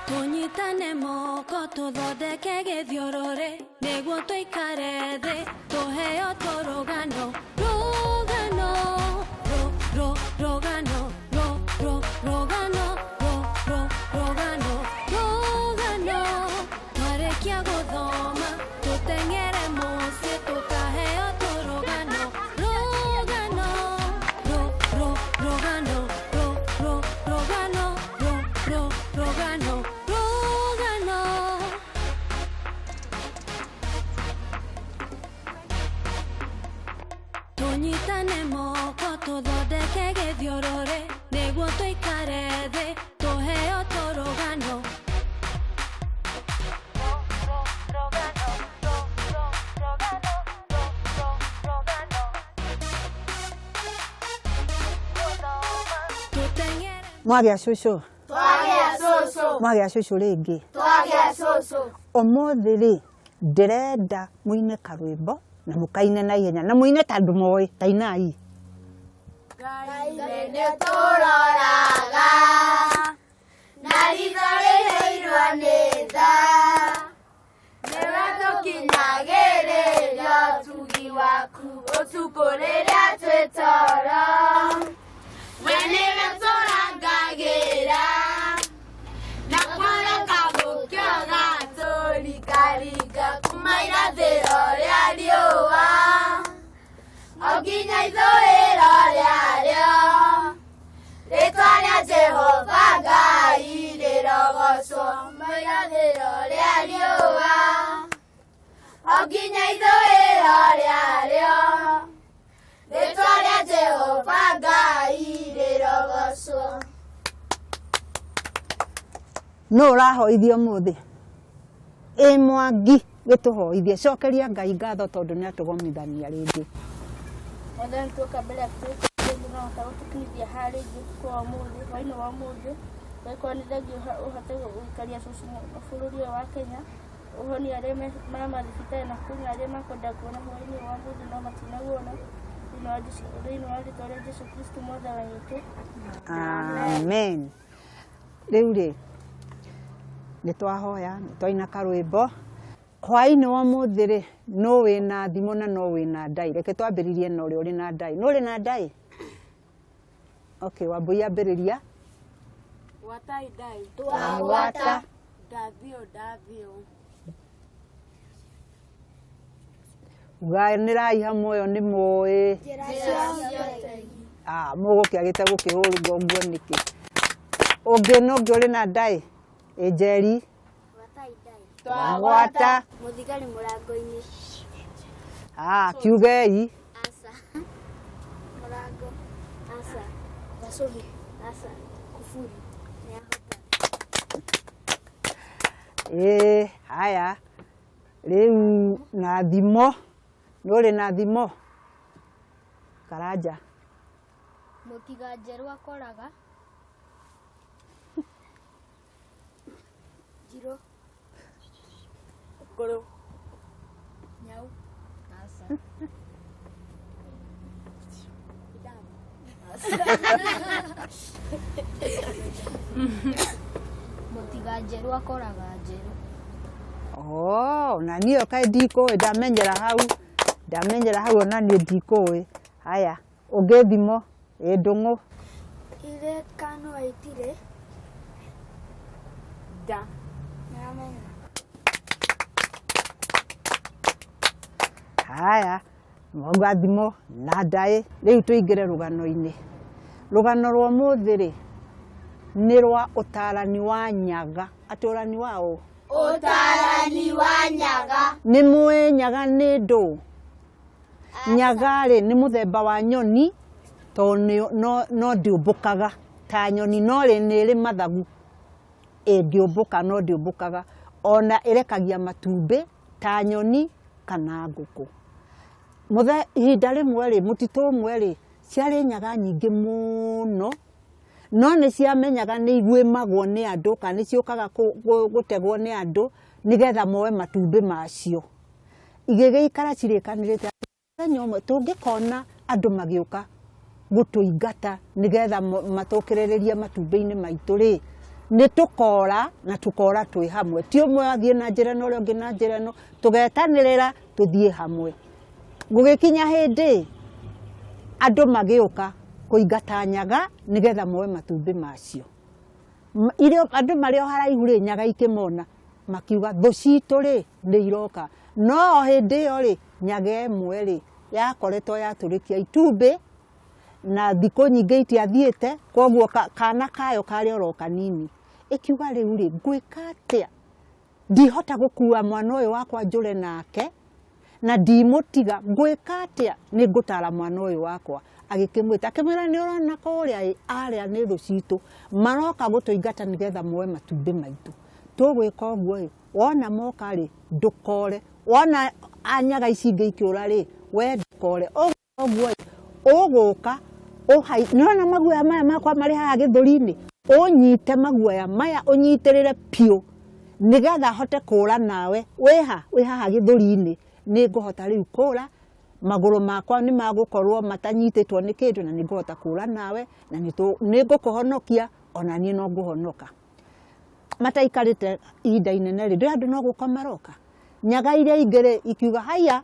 Tũnyitane moko tũthondeke gĩthiũrũrĩ nĩguo tũikare thĩ tũheo tũrũgano rũgano rũ rũ rũgano rũ rũ rũgano rũ rũ rũgano rũgano twarĩkia gũthoma tũteng'ere mũciĩ tũkaheo tũrũgano rũgano rũ rũ rũgano rũ rũ rũgano rũ rũ rũgano rũgano. Tũnyitane moko tũthondeke gĩthiũrũrĩ nĩguo tũikare thĩ tũheo tũrũgano. Tũteng'ere Mwagĩa cũcũ. Twagĩa cũcũ. Mwagĩa cũcũ rĩngĩ. Twagĩa cũcũ. Ũmũthĩ rĩ ndĩrenda mũine karwĩmbo na mũkaine na ihenya na mũine ta andũ moĩ ta inai. Ngai nĩtũroraga na ritho rĩihũirwo nĩ tha, nĩwe tũkinyagĩrĩria ũtugi waku ũtukũ rĩrĩa twĩ toro. We nĩwe tũrangagĩra na kwaraka gũkĩo gatũringaringa kuma irathĩro rĩa riũa o nginya ithũĩro rĩarĩo. Rĩtwa rĩa Jehova Ngai rĩrogocwo kuma irathĩro rĩa riũa o nginya ithũĩro rĩarĩo. Rĩtwa rĩa Jehova Ngai rĩrogocwo. Nũ ũrahoithia ũmũthĩ? Ĩ Mwangi gĩtũhoithie. Cokeria Ngai ngatho tondũ nĩ atũgomithania rĩngĩ. Mwathani tuoka mbere yaku tũgĩkũria na ũtagũtũkinyithia haha rĩngĩ ũtukũ wa ũmũthĩ, hwaĩ-inĩ wa ũmũthĩ. Ũgĩkorwo nĩ thengiũ ũhote gũikaria cũcũ bũrũri ũyũ wa Kenya, ũhonie arĩa ma mathibitarĩ na kũu na arĩa makwenda kuona hwaĩ-inĩ wa ũmũthĩ no matinaguona. Thĩinĩ wa rĩtwa rĩa Jesũ Kristo Mwathani witũ. Amen. Rĩu rĩ nĩ twahoya, nĩ twaina karwĩmbo. Hwaĩ-inĩ wa ũmũthĩ rĩ, nũ wĩna thimũ na nũ wĩna ndai? Reke twambĩrĩrie na ũrĩa ũrĩ na ndai. Nũ ũrĩ na ndai? Okay, Wambũi ambĩrĩria. Gwatai ndai. Twagwata. Ndathio ndathio. Uganĩrai hamwe ũyũ nĩ mũĩ. Ah, mũgũkĩagĩte gũkĩhũrwo ũguo nĩkĩ? Ũngĩ na ũngĩ ũrĩ na ndaĩ? Ĩ Njeri. Twagwata. Mũthigari mũrango-inĩ. Ah, kiugei. Aca. Mũrango. Aca. Gacũhĩ. Aca. Kuburi. Nĩahota. Ĩĩ, haya. Rĩu na thimo. Nĩ ũrĩ na thimo? Karanja. Mũtiga njerũ akoraga. Njirũ. Ngũrũ. Nyau. Aca. Mũtiga njerũ akoraga njerũ. Oh, na niĩ kaĩ ndikũĩ ndamenyera hau ndamenyera hau ona niĩ ndikũĩ. Haya, ũngĩ thimo ĩ ndũng'ũ. Irĩ kanua itirĩ. Nda. Nĩamenya. Haya, mwauga thimo na ndaĩ. Rĩu tũingĩre rũgano-inĩ. Rũgano rwa ũmũthĩ rĩ, nĩ rwa ũtarani wa nyaga. Atĩ ũrani wa ũ? Ũtarani wa nyaga. Nĩ mũĩ nyaga nĩ ndũ? Nyaga rĩ, nĩ mũthemba wa nyoni, tondũ no ndĩũmbũkaga ta nyoni, no rĩ nĩ ĩrĩ mathagu. Ĩngĩũmbũka no ndĩũmbũkaga. Ona ĩrekagia matumbĩ ta nyoni kana ngũkũ. Mũthe ihinda rĩmwe rĩ, mũtitũ ũmwe rĩ, ciarĩ nyaga nyingĩ mũno, no nĩ ciamenyaga nĩ iguĩmagwo nĩ andũ kana nĩ ciũkaga gũtegwo nĩ andũ nĩgetha moe matumbĩ macio. Igĩgĩikara cirĩkanĩrĩte mũthenya ũmwe tũngĩkona andũ magĩũka gũtũingata nĩgetha matũkĩrĩrĩrie matumbĩ-inĩ maitũ rĩ, nĩ tũkora na tũkora twĩ hamwe. Ti ũmwe athiĩ na njĩra ĩno ũrĩa ũngĩ na njĩra ĩno, tũgetanĩrĩra tũthiĩ hamwe. Gũgĩkinya hĩndĩ andũ magĩũka kũingata nyaga nĩgetha moe matumbĩ macio. Irĩ andũ marĩ o haraihu rĩ, nyaga ikĩmona makiuga thũ citũ rĩ nĩ iroka. No o hĩndĩ ĩyo rĩ, nyaga ĩmwe rĩ yakoretwo yatũrĩkia itumbĩ na thikũ nyingĩ itiathiĩte, koguo kana kayo karĩ oro kanini. Ĩkiuga rĩu rĩ, ngwĩka atĩa? Ndihota gũkua mwana ũyũ wakwa njũre nake, na ndimũtiga, ngwĩka atĩa? Nĩ ngũtara mwana ũyũ wakwa. Agĩkĩmwĩta, akĩmwĩra nĩ ũrona kũrĩa ĩ, arĩa nĩ thũ citũ, maroka gũtũingata nĩgetha moe matumbĩ maitũ. Tũgwĩka ũguo ĩ, wona moka rĩ, ndũkore, wona nyaga ici ingĩ ikĩũra rĩ, we ndũkore. Ũguo ĩ, ũgũka ũhai, nĩ ũrona maguoya maya makwa marĩ haha gĩthũri-inĩ, ũnyite maguoya maya ũnyitĩrĩre piũ, nĩgetha hote kũra nawe, wĩha, wĩ haha gĩthũri-inĩ, nĩ ngũhota rĩu kũra, magũrũ makwa nĩ magũkorwo matanyitĩtwo nĩ kĩndũ na nĩ ngũhota kũra nawe, na nĩ ngũkũhonokia, ona niĩ no ngũhonoka. Mataikarĩte ihinda inene rĩ, ndũĩ andũ no gũka maroka, nyaga iria ingĩ rĩ, ikiuga haiya,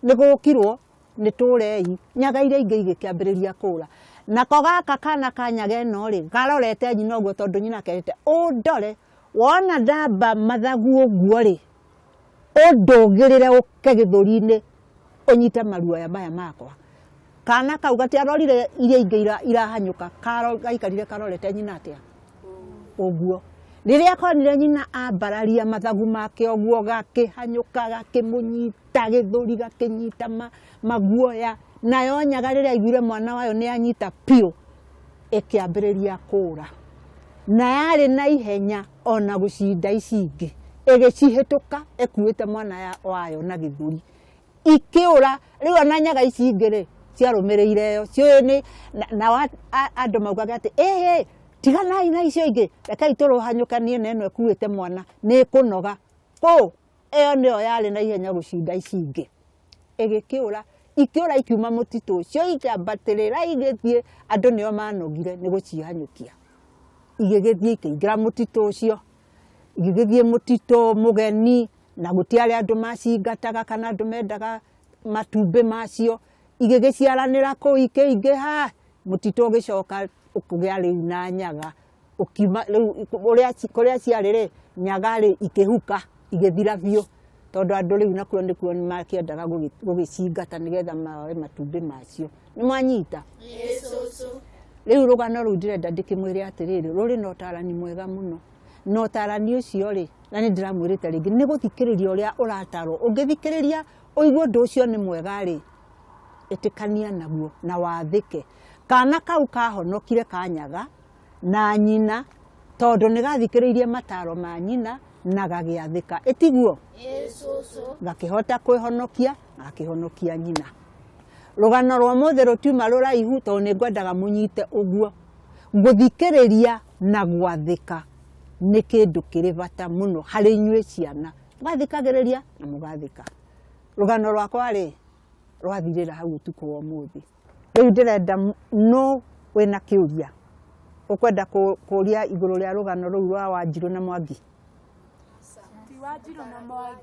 nĩ gũkirwo, nĩ tũrei. Nyaga iria ingĩ igĩkĩambĩrĩria kũra. Nako gaka kana ka nyaga ĩno rĩ, karorete nyina ũguo tondũ nyina kerĩte, ũndore, wona ndamba mathagu ũguo rĩ, ũndũgĩrĩre ũke gĩthũri-inĩ ũnyite maruoya maya makwa. Kana kau gatiarorire iria ingĩ irahanyũka, gaikarire karorete nyina atĩa? Ũguo. Rĩrĩa konire nyina ambararia mathagu make ũguo, gakĩhanyũka, gakĩmũnyita gĩthũri, gakĩnyita maguoya. Nayo nyaga rĩrĩa aiguire mwana wayo nĩ anyita piũ, ĩkĩambĩrĩria kũra. Na yarĩ na ihenya ona gũcinda ici ingĩ. Ĩgĩcihĩtũka ĩkuĩte mwana wayo na gĩthũri. Ikĩũra, rĩu ona nyaga ici ingĩ rĩ, ciarũmĩrĩire ĩyo, ciũĩ nĩ, nao andũ maugaga atĩ, ĩhĩ, tiganai na icio ingĩ, rekei tũrũhanyũkanie na ĩno ĩkuĩte mwana, nĩ ĩkũnoga. Kũ? Ĩyo nĩyo yarĩ na ihenya gũcinda ici ingĩ. Ĩgĩkĩũra, ikĩũra ikiuma mũtitũ ũcio, ikĩambatĩrĩra igĩthiĩ, andũ nĩo manogire nĩ gũcihanyũkia. Igĩgĩthiĩ ikĩingĩra mũtitũ ũcio, igĩgĩthiĩ mũtitũ mũgeni, na gũtiarĩ andũ macingataga kana andũ mendaga matumbĩ macio, igĩgĩciaranĩra kũu ikĩingĩha, mũtitũ ũgĩcoka ũkĩgĩa rĩu na nyaga, ũkiuma rĩu ũrĩa kũrĩa ciarĩ rĩ, Nyaga rĩ ikĩhuka igĩthira biũ tondũ andũ rĩu nakuo nĩkuo makĩendaga gũgĩcingata nĩgetha maoe matumbĩ macio. Nĩ mwanyita? Rĩu rũgano rũu ndĩrenda ndĩkĩmwĩre atĩrĩrĩ, rũrĩ na ũtarani mwega mũno. Na ũtarani ũcio rĩ, na nĩ ndĩramwĩrĩte rĩngĩ, nĩ gũthikĩrĩria ũrĩa ũratarwo. Ũngĩthikĩrĩria ũigue ũndũ ũcio nĩ mwega rĩ, ĩtĩkania naguo na wathĩke. Kana kau kahonokire ka nyaga na nyina tondũ nĩ gathikĩrĩirie mataro ma nyina na gagĩathĩka. Ĩtiguo? Gakĩhota kwĩhonokia na gakĩhonokia nyina. Rũgano rwa ũmũthĩ rũtiuma rũraihu tondũ nĩ ngwendaga mũnyite ũguo. Gũthikĩrĩria na gwathĩka nĩ kĩndũ kĩrĩ bata mũno harĩ inyuĩ ciana. Mũgathikagĩrĩria na mũgathĩka. Rũgano rwakwa rĩ, rwathirĩra hau ũtukũ wa ũmũthĩ. Rĩu ndĩrenda nũ wĩna kĩũria ũkwenda kũria igũrũ rĩa rũgano rũu rwa Wanjirũ na Mwangi? Ti Wanjirũ na Mwangi.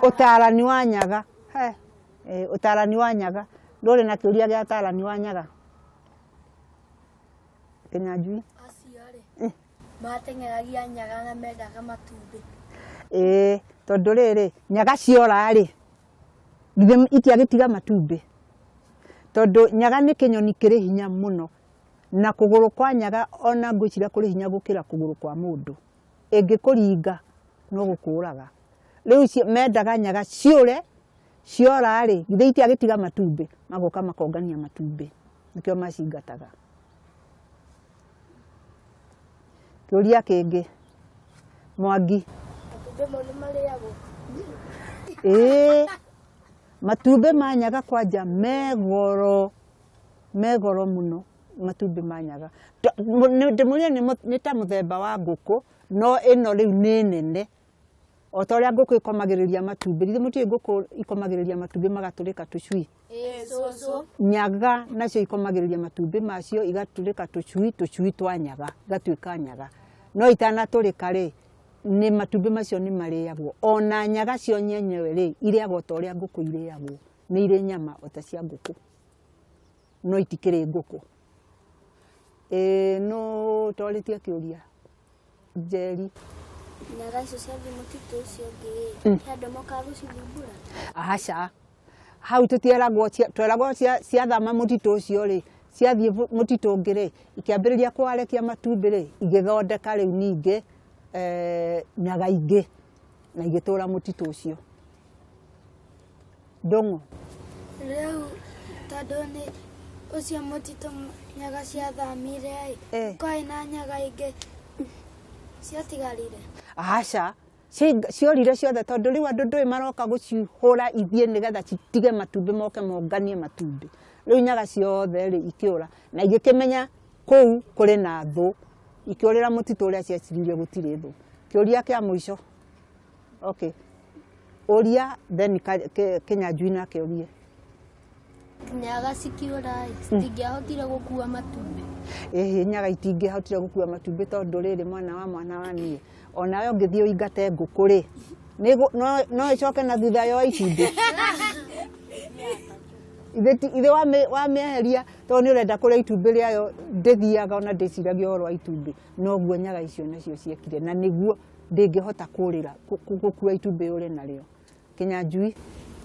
Ũtarani wa nyaga. He, ũtarani wa nyaga. Ndũrĩ na kĩũria gĩa ũtarani wa nyaga? Kĩnyanjui? Acio rĩ, mateng'eragia nyaga na mendaga matumbĩ. Ĩĩ, tondũ rĩrĩ, nyaga ciora rĩ, githĩ itiagĩtiga matumbĩ? Tondũ nyaga nĩ kĩnyoni kĩrĩ hinya mũno, na kũgũrũ kwa nyaga ona ngwĩciria kũrĩ hinya gũkĩra kũgũrũ kwa mũndũ. Ĩngĩkũringa no gũkũraga. Rĩu mendaga nyaga ciũre, ciora rĩ, githĩ itiagĩtiga matumbĩ? Magoka makongania matumbĩ, nĩkĩo macingataga. Kĩũria kĩngĩ, Mwangi. Matumbĩ mau nĩ marĩagwo? Ĩĩ, matumbĩ ma nyaga kwanja me goro, me goro mũno matumbĩ ma nyaga. Ndĩmwĩrire nĩ ta mũthemba wa ngũkũ, no ĩno rĩu nĩ nene. O ta ũrĩa ngũkũ ĩkomagĩrĩria matumbĩ, githĩ mũtiũĩ ngũkũ ikomagĩrĩria matumbĩ magatũrĩka tũcui? Nyaga nacio ikomagĩrĩria matumbĩ macio igatũrĩka tũcui, tũcui twa nyaga, igatuĩka nyaga. No itanatũrĩka rĩ, nĩ matumbĩ macio nĩ marĩagwo. Ona nyaga cio nyenyewe rĩ, irĩagwo ta ũrĩa ngũkũ irĩagwo. Nĩ irĩ nyama o ta cia ngũkũ, no itikĩrĩ ngũkũ. Ĩĩ, no torĩtie kĩũria? Njeri. Nyaga icio ciathiĩ mũtitũ ũcio ũngĩ rĩ, he andũ mokaga gũcithumbũra? Aca, hau tũtieragwo, tweragwo ciathama mũtitũ ũcio rĩ, ciathiĩ mũtitũ ũngĩ rĩ, ikĩambĩrĩria kũwarekia matumbĩ rĩ, igĩthondeka rĩu ningĩ nyaga ingĩ na igĩtũra mũtitũ ũcio. Ndũng'ũ. Rĩu tondũ nĩ ũcio mũtitũ nyaga ciathamire ĩ, kwarĩ na nyaga ingĩ ciatigarire? Aca, ciorire ciothe tondũ rĩu andũ ndũĩ maroka gũcihũra ithiĩ nĩgetha citige matumbĩ moke monganie matumbĩ. Rĩu nyaga ciothe rĩ ikĩũra na igĩkĩmenya kũu kũrĩ na thũ, ikĩũrĩra mũtitũ ũrĩa cieciririe gũtirĩ thũ. Kĩũria kĩa mũico. Okay. Ũria then Kĩnyanjui nake ũrie. Nyaga cikiũra ĩ, citingĩahotire gũkua matumbĩ. Ĩhĩ, nyaga itingĩahotire gũkua matumbĩ tondũ rĩrĩ mwana wa mwana wa niĩ. Onawe ũngĩthiĩ ũingate ngũkũ rĩ, no ĩcoke na thutha yoe itumbĩ. Ithe wamĩeheria tondũ nĩ ũrenda kũrĩa itumbĩ rĩayo, ndĩthiaga ona ndĩciragia ũhoro wa itumbĩ. Noguo nyaga icio nacio ciekire na nĩguo ndĩngĩhota kũrĩra gũkua itumbĩ ũrĩ narĩo. Kĩnyanjui.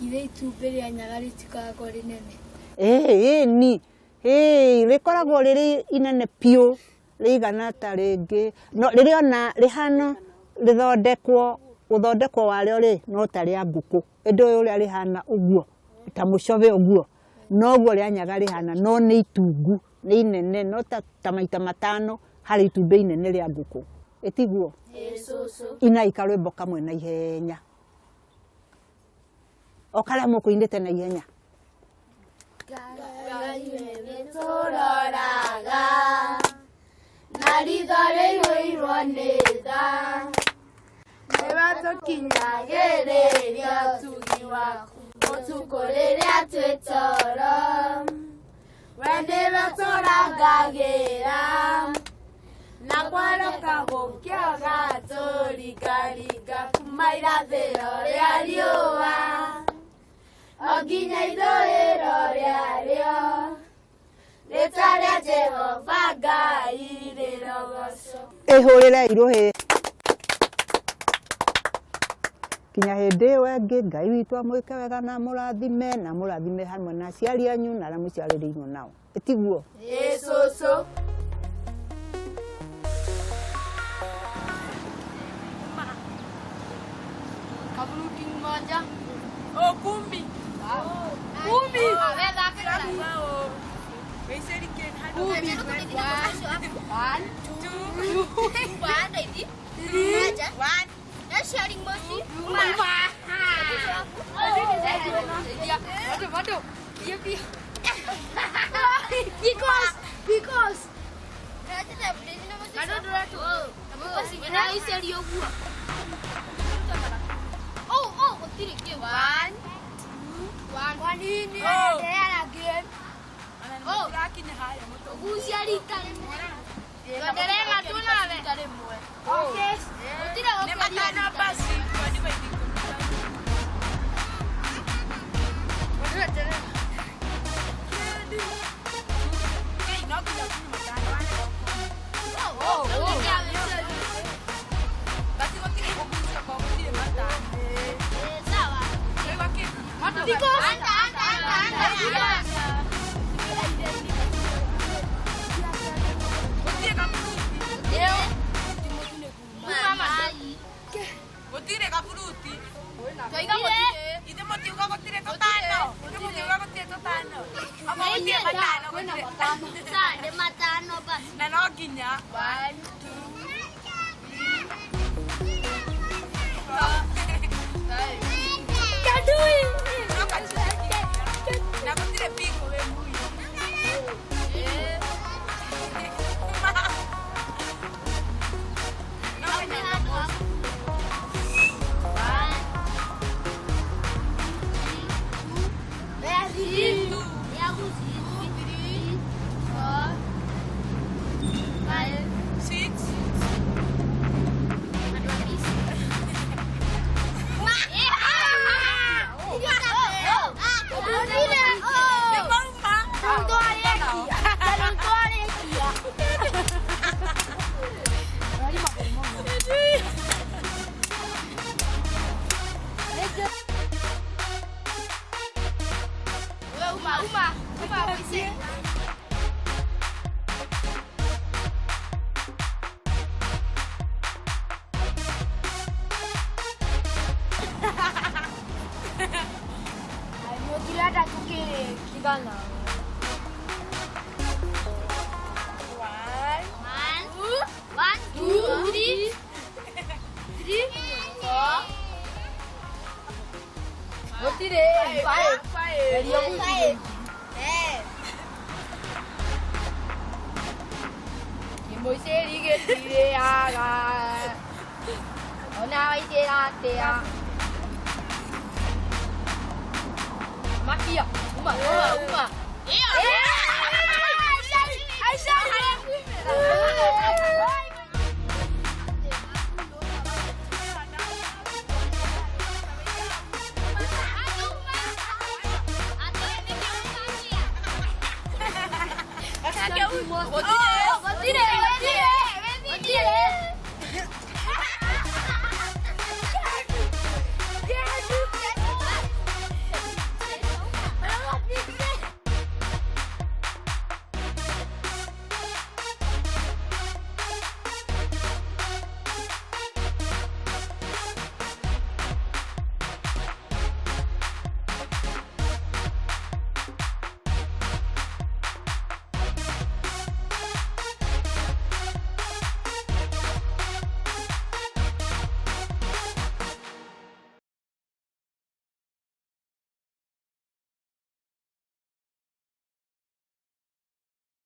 Ithe itumbĩ rĩa nyaga rĩtikoragwo rĩnene. Ĩĩ, ni. Ĩĩ, rĩkoragwo rĩrĩ inene biũ, rĩigana ta rĩngĩ, no rĩrĩ ona rĩhana rĩthondekwo, gũthondekwo warĩo rĩ, no ta rĩa ngũkũ. Ĩndĩ ũyũ ũrĩa rĩhana ũguo, ta mũcobe ũguo, noguo rĩa nyaga rĩhana, no nĩ itungu, nĩ inene, no ta maita matano harĩ itumbĩ inene rĩa ngũkũ. Ĩtiguo? Inai karwĩmbo kamwe na ihenya. O karĩa mũkũinĩte na ihenya. Ngai nĩtũroraga na ritho rĩihũirwo nĩ tha, nĩwe tũkinyagĩrĩria ũtugi waku ũtukũ rĩrĩa twĩ toro. We nĩwe tũrangagĩra na kwaroka gũkĩaga tũringaringa kuma irathĩro rĩa riũa o nginya ithũĩro rĩarĩo. Rĩtwa rĩa Jehova Ngai rĩrogocwo. Ĩhũrĩrei rũhĩ. Kinya hĩndĩ ĩyo ĩngĩ Ngai witũ amwĩke wega na mũrathime na mũrathime hamwe na aciari anyu na arĩa mũciarĩrĩirwo nao. Ĩtiguo? Ĩĩ cũcũ. Kaburuti moja. Oh, kumi. Kumi. Kumi. 1 2 3 1. Sharing moshi. Because. Oh, 1 2 1. Oh. Gotire.